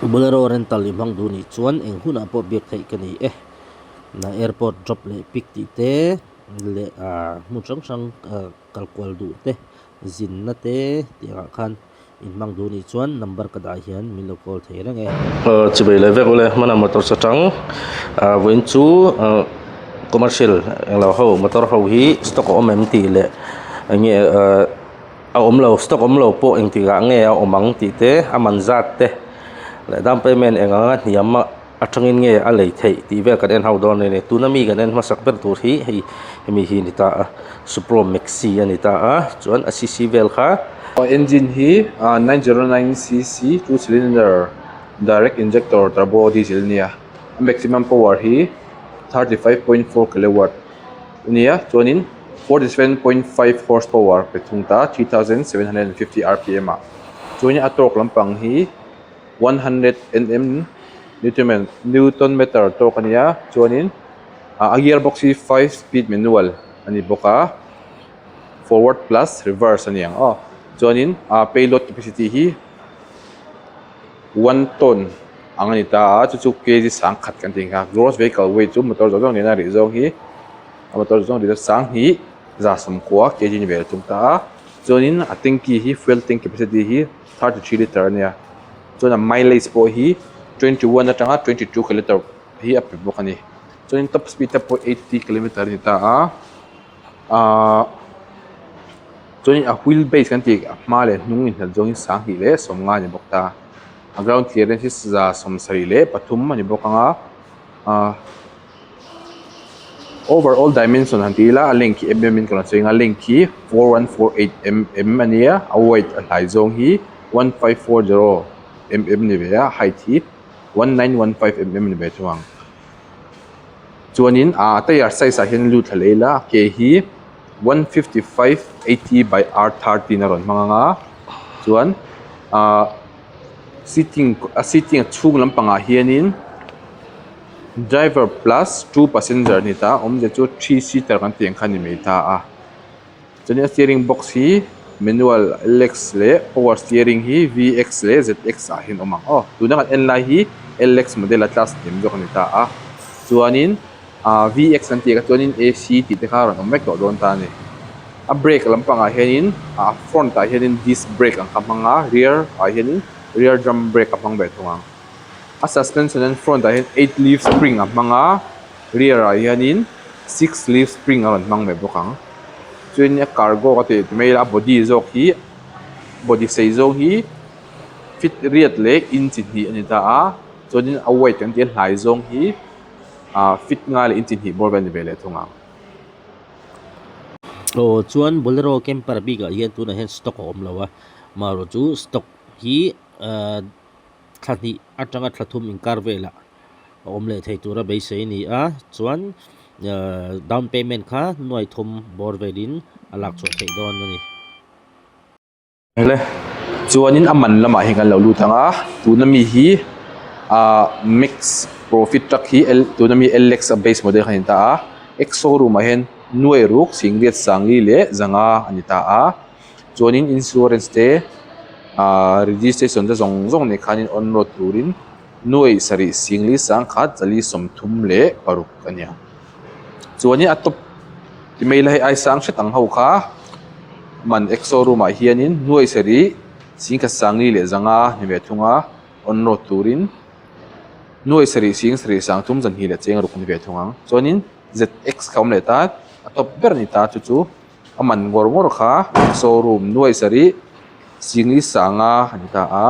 Bolero rental i hmang duh nih chuan eng hunah pawh biak theih ka ni e. Airport drop leh pick tih te leh ah hmun hrang hrang ah kal kual duh te zinna te tih angah khan in hmang duh nih chuan number ka dah hian min lo call thei reng e. Chubei leh vek ule hmana motor sa tang ah vawiin chu ah commercial englo ho motor ho hi stock a awm em tih leh eng nge ah a awm lo stock awm lo pawh engtik ah nge a awm ang tih te a man zat te leh down payment eng anga hniam a atangin nge a lei theih tih vel kan en ho dawn a ni tuna mi kan en hmasak ber tur hi hei hemi hi a ni ta a supro maxi a ni ta a chuan a cc vel kha. Engine hi 909 cc 2 cylinder direct injector turbo diesel a nia a maximum power hi 35.4 kilowatt a nia chuanin 47.5 horsepower pe thung ta 3750 rpm ah chuanin a torque lampang hi. 100 nm newton newton meter tawk a nia chuanin ah a gear box hi 5 speed manual a ni bawk a forward plus reverse a ni ang aw chuanin ah payload capacity hi 1 ton ang a ni ta a chu chu kg sangkhat kan tih ang kha gross vehicle weight chu motor zawng zawng nena rih zawng hi a motor zawng rih zawng sanghnih za sawmkua kg ni ve thung ta a chuanin a tanky hi fuel tank capacity hi. 33 litre a nia chuan a mileage pawh hi 21 atanga 22 kilometer hi a pe bawk a ni chuanin top speed te pawh 80 kilometer a ni ta a ahh chuanin a wheel base kan tih a hma leh hnung inhlat zawngin sanghnih leh sawmnga a ni bawk ta a ground clearance hi 173 a ni bawk ang a ahh. Overall dimension han ti ila a length hi mm in ka rawn sawi ang a length hi 4148 mm a nia a width a hlai zawng hi 1540 mm a ni ve a height hi 1915 mm a ni ve thung ang chuanin ah tyre size ah hian lut thla leh ila a ke hi 155 80 by r 13 a rawn hmang ang a chuan ah seating a seating a chhung lampangah hianin. Driver plus 2 passenger a ni ta a awmzia chu 3 seater kan tih ang kha a ni mai ta a chuanin a steering box hi manual L X leh power steering hi V X leh Z X ah hian a awm ang aw tuna kan en lai hi L X model a class hniam zawk a ni ta a chuanin ah V X kan tih kha chuanin A C tih te kha a rawn awm vek tawh dawn ta a ni a brake lampangah hianin ah front ah hianin disc brake ang kha a hmang a rear ah hianin rear drum brake a hmang ve thung ang. A suspension hian front ah hian 8 leaf spring a hmang a rear ah hianin 6 leaf spring a rawn hmang ve bawk ang chuanin a cargo ka tih mai a body zawk hi body sei zawng hi feet riat leh inch hnih a ni ta a chuanin a weight kan tih a hlai zawng hi ah feet nga leh inch hnih bawr vel a ni ve leh thung ang. Aw chuan bolero camper bikah hian tunah hian stock a awm lo a marawh chu stock hi ahh. Thla hnih atanga thla thum inkar velah a awm leh thei tura beisei a ni a, chuan down payment kha nuai thum bawr velin a lak chhuah theih dawn a ni. Le chuanin a man lamah hian kan lo lut ang a, tuna mi hi ah max profit truck hi L tuna mi L X a base model kha a ni ta a, ex showroom ah hian nuai ruk singriat sangli leh zanga a ni ta a. Chuanin insurance te ahh registration te zawng zawng nen khanin on road turin nuai sarih singli sangkhat zali sawmthum leh paruk a nia. Chuanin a top ti mai ila hei ai sang hret ang ho kha man ex showroom ah hianin nuai sarih singkhat sangli leh zanga ni ve thung a on road turin nuai sarih sing sarih sangthum zanhnih leh cheng ruk ni ve thung ang. Chuanin zx kha awm leh ta a top ber a ni ta chu chu. A man ngawr ngawr kha showroom nuai sarih singli sanga a ni ta a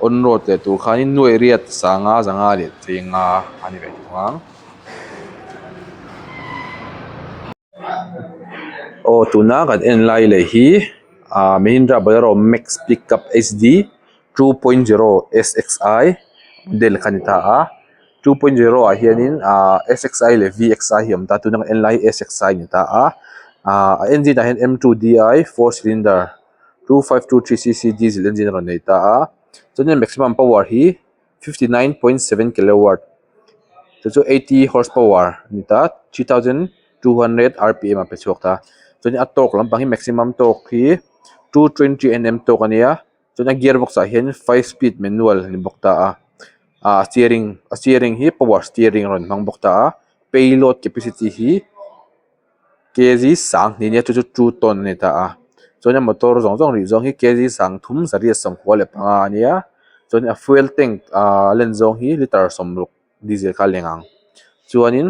on road leh tur khanin nuai riat sanga zanga leh chenga a ni ve thung ang. Aw tuna kan en lai leh hi ah Mahindra Bolero Max Pickup H D 2.0 S X I model kha a ni ta a. 2.0 ah hianin ahh S X I leh V X I hi a awm ta tuna kan en lai hi S X I a ni ta a ahh a engine ah hian M 2 D I 4 cylinder 2523 cc diesel engine a rawn nei ta a chuanin maximum power hi 59.7 kilowatt chu chu 80 horse power a ni ta 3200 rpm a pe chhuak ta chuanin a torque lampang hi maximum torque hi 220 nm torque a nia chuan a gear box ah hian 5 speed manual a ni bawk ta a. Ah steering a steering hi power steering a rawn hmang bawk ta a payload capacity hi kg sanghnih nia chu chu two ton a ni ta a chuan a motor zawng zawng rih zawng hi kg sangthum zariat 95 a nia chuan a fuel tank ah len zawng hi litre 60 diesel kha a leng ang chuanin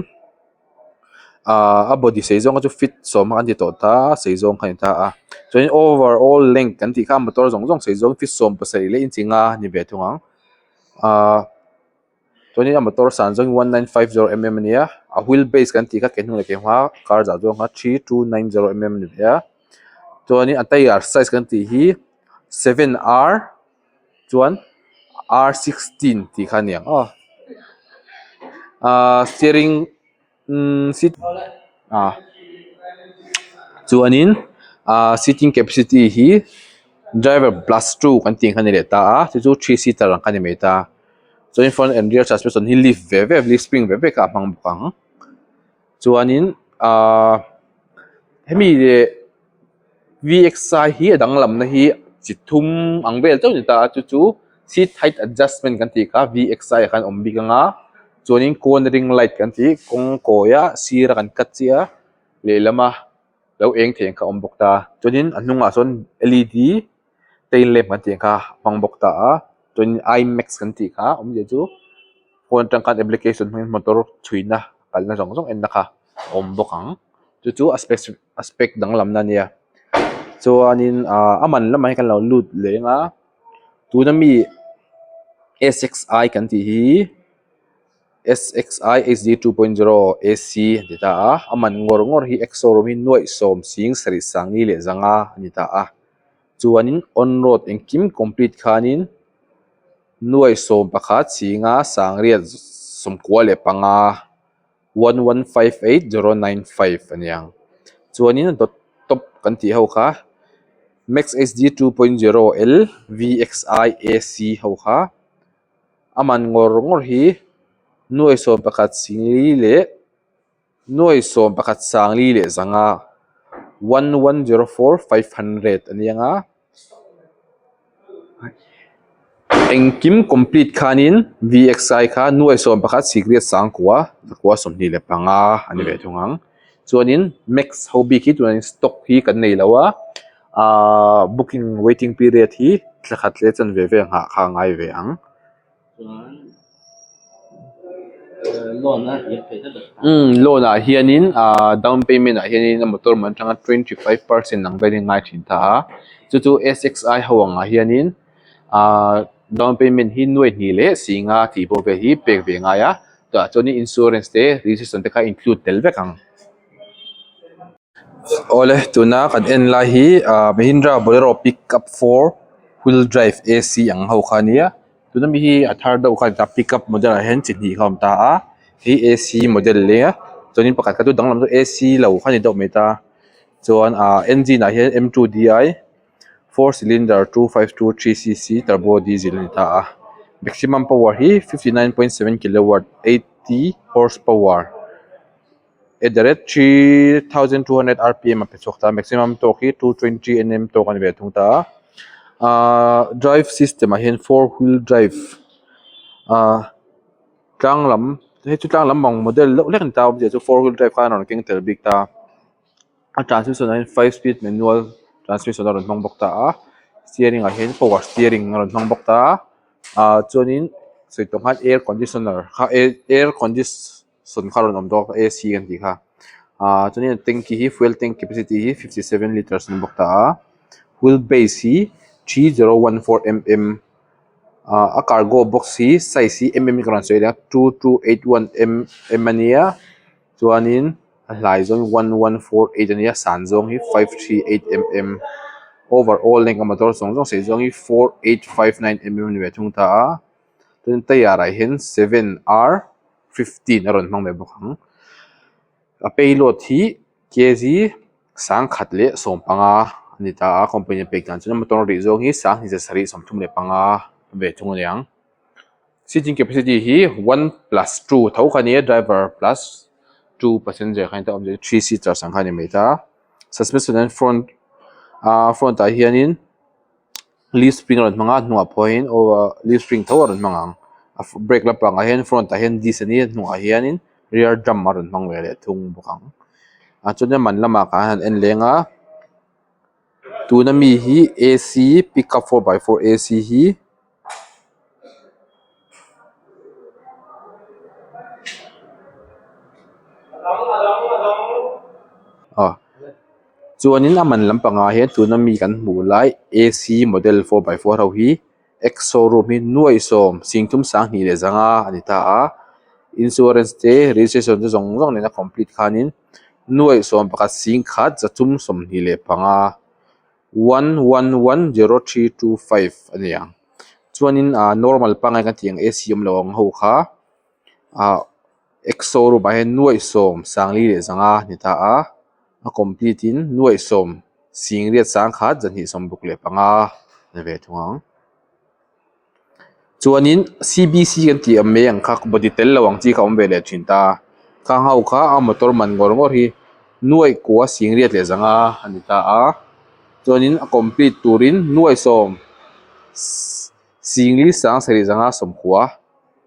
ahh a body sei zawng kha chu feet sawm kha an ti tawh ta a sei zawng kha a ni ta a chuanin over all length kan tih kha motor zawng zawng sei zawng feet 17 leh inchi nga a ni ve thung ang ahh chuanin a motor san zawng hi 1950 mm a nia a wheel base kan tih kha ke hnung leh ke hma kar zah zawng kha 3290 mm a ni ve a chuanin a tyre size kan tih hi 7R. Chuan r 16 tih kha a ni ang aw ahh steering umm seat ah chuanin ahh seating capacity hi driver plus 2 kan tih ang kha a ni leh ta a chu chu three seater ang kha a ni mai ta chuanin front and rear suspension hi lift ve ve lift spring ve ve kha a hmang bawk ang chuanin ahh hemi leh. V_X_I hi a danglamna hi chi thum ang vel chauh a ni ta a chu chu seat height adjustment kan tih kha V_X_I ah khan a awm bik ang a chuanin cornering light kan tih kawng kawia sira kan cut chiah a lehlama lo eng thei ang kha a awm bawk ta chuanin a hnungah sawn L_E_D tail lamp kan tih ang kha a hmang bawk ta a chuanin i max kan tih kha awmzia chu phone atang khan application hmangin motor chhuina kalna zawng zawng enna kha a awm bawk ang chu chu a spec a spec danglamna a nia chuanin ahh a man lamah hian kan lo lut leng a tuna mi S_X_I kan tih hi S_X_I H_D 2.0 A_C an ti ta a a man ngawr ngawr hi ex showroom hi nuaih sawm sing sarih sangli leh zanga a ni ta a chuanin on road engkim complete khanin nuaih 11 singa sangriat 95 1158095 a niang chuanin dawt top kan tih ho kha max hd 2.0 l vxi ac ho kha a man ngawr ngawr hi nuai 11 singli leh nuai 11 sangli leh zanga 1104500 a niang a. Engkim complete khanin V_X_I kha nuai 11 sikriat sangkua zakua 25 a ni ve thung ang chuanin max ho bik hi tunah hian stock hi kan nei lo a ahh booking waiting period hi thla khat leh chanve vel nghah kha a ngai ve ang. Loan ah hianin ahh down payment ah hianin a motor man atanga 25 percent ang velin a ngai thin ta a chu chu S_X_I ho angah hianin ahh down payment hi nuai hnih leh singa tih pawh vel hi pek ve a ngai a tah chuanin insurance te registration te kha a include tel vek ang. Awle tuna kan en lai hi ahh Mahindra Bolero pickup 4 wheel drive A_C ang ho kha a nia tuna mi hi a thar deuh kha a ni ta pickup model ah hian chi hnih kha a awm ta a hei A_C model nia chuanin pakhat kha chu danglam chu A_C lo kha a ni deuh mai ta chuan ahh engine ah hian M 2 D_I 4 cylinder 2523 cc turbo diesel a ni ta a maximum power hi 59.7 kilowatt 80 horse power. At the rate 3200 rpm a pe chhuak ta a maximum torque hi 220 nm torque a ni ve thung ta a ahh drive system ah hian four wheel drive ahh tlang lam hei chu tlang lam ang model deuh hlek a ni ta a awmzia chu four wheel drive khan a rawn keng tel bik ta a a transmission ah hian five speed manual transmission a rawn hmang bawk ta a steering ah hian power steering a rawn hmang bawk ta a ahh chuanin sawi tawh khan air conditioner kha air condis-- sawn kha a rawn awm tawh a AC kan tih kha ahh chuanin a tanky hi fuel tank capacity hi 57 litres a ni bawk ta a wheel base hi 3014 mm ah a cargo box hi size hi mm in ka rawn sawi leh a 2281 mm a nia chuanin a hlai zawng hi 1148 a nia san zawng hi 538 mm overall length a motor zawng zawng sei zawng hi 4859 mm a ni ve thung ta a chuan tyre ah hian 7R. 15 a rawn hmang ve bawk ang a payload hi kg 1115 a ni ta a company a pek dan chuan motor rih zawng hi 2735 ve thung a ni ang seating capacity hi 1 plus 2 tho kha a ni a driver plus 2 passenger kha a ni ta awmzia chu three seaters ang kha a ni mai ta suspension ah hian front ah front ah hianin. Leaf spring a rawn hmang a hnungah pawhin aw leaf spring tho a rawn hmang ang. A brake lampangah hian front ah hian disc a ni a hnungah hianin rear drum a rawn hmang ve leh thung bawk ang ah chuan a man lamah khan han en leng a tuna mi hi ac pickup four by four ac hi. Aw chuanin a man lampangah hian tuna mi kan hmuh lai ac model 4x4 ho hi ex showroom hi nuaih sawm singthum sanghnih leh zanga a ni ta a insurance te registration te zawng zawng nena complete khanin nuaih sawm pakhat singkhat zathum 25 1110325 a ni ang chuanin ah normal pangngai kan tih ang ac awm lo ang ho kha ah ex showroom ah hian nuaih sawm sangli leh zanga a ni ta a a complete in nuaih sawm singriat sangkhat zahnih 65 a ni ve thung ang. Chuanin cbc kan tih ang mai ang kha body tel lo ang chi kha a awm ve leh thin ta khang ho kha a motor man ngawr ngawr hi nuaih kua singriat leh zanga a ni ta a chuanin a complete turin nuaih sawm singli sang sarih zanga sawmkua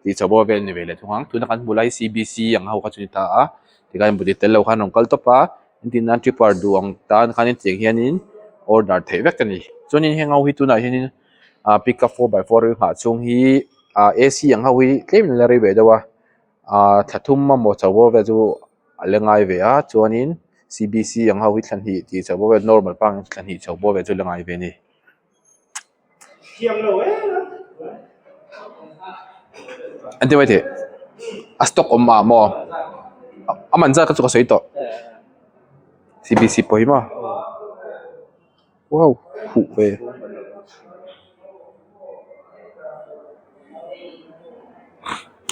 tih chho bawk vel a ni ve leh thung ang tuna kan hmuh lai cbc ang ho kha chu a ni ta a tikhan body tel lo khan a rawn kal tawp a engtin nan tripper duh ang tan khan hetiang hianin order theih vek a ni chuanin heng ho hi tunah hianin. ah pickup 4x4 nghah chhung hi ah ac ang ho hi tlem in la rei ve deuh a ah thla thum emaw chho bawr vel chu a la ngai ve a chuanin cbc ang ho hi thla hnih tih chho bawr vel normal pangngai thla hnih chho bawr vel chu la ngai ve a ni. An ti mai thei a stock awm ah maw a man zat kha chu ka sawi tawh cbc pawh hi maw. Wow huh ve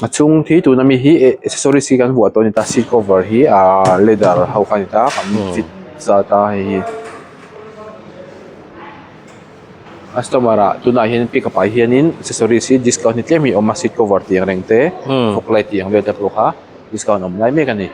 a chhung hi tuna mi hi eh accessories hi kan vuah tawh a ni ta seat cover hi ahh leather ho kha a ni ta kan fit zat a hei hi customer ah tunah hian pickup ah hianin accessories hi discount hi tlem hi a awm a seat cover tih ang reng te fog light tih ang vel te pawh kha discount a awm lai mek a ni.